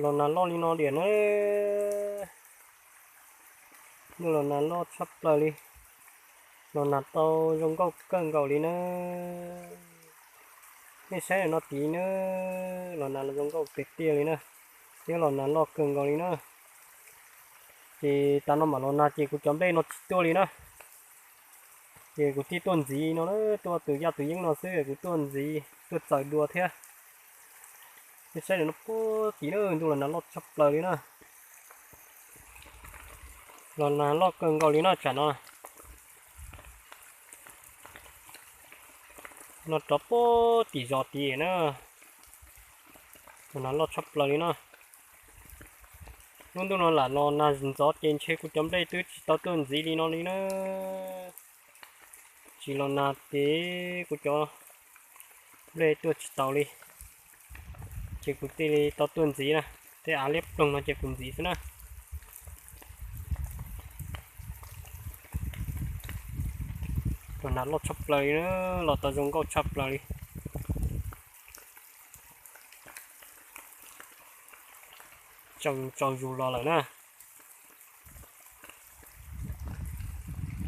Los nag loj li no diam na. Ntuj los nag loj tshaj plaws li. Los nag tau zoo nkauj kawg nkaus li na. Nej saib no tid na, los nag zoo nkauj tiag tiag li na. Thiab los nag loj kawg nkaus li na. Ces tas no mam los nag ces kuv cov nplej no tsis tuaj li na. Ces kuv thiaj tuaj ntxiv no na, tuaj tus yaj tus yeeb no xwb kuv tuaj ntxiv tuaj txaws dua thiab. Nej saib no puag tim na, ntuj los nag loj tshaj plaws li na. Los nag loj kawg nkaus li no tsam no. No rov puag tim zos tid na. Los nag loj tshaj plaws li no. Lub ntuj no lam los nag ntxov ces ntshe kuv cov nplej twb tsis tau tuaj ntxiv li no li na. Tsis los nag ces kuv cov nplej tuaj tsis tau li. Ces kuv thiaj li tau tuaj ntxiv na. Tej av liab ploog no ces kuv ntxiv xwb na. Los nag loj tshaj plaws li na, los tau zoo nkauj tshaj plaws li. Tsaus zus los lawm na.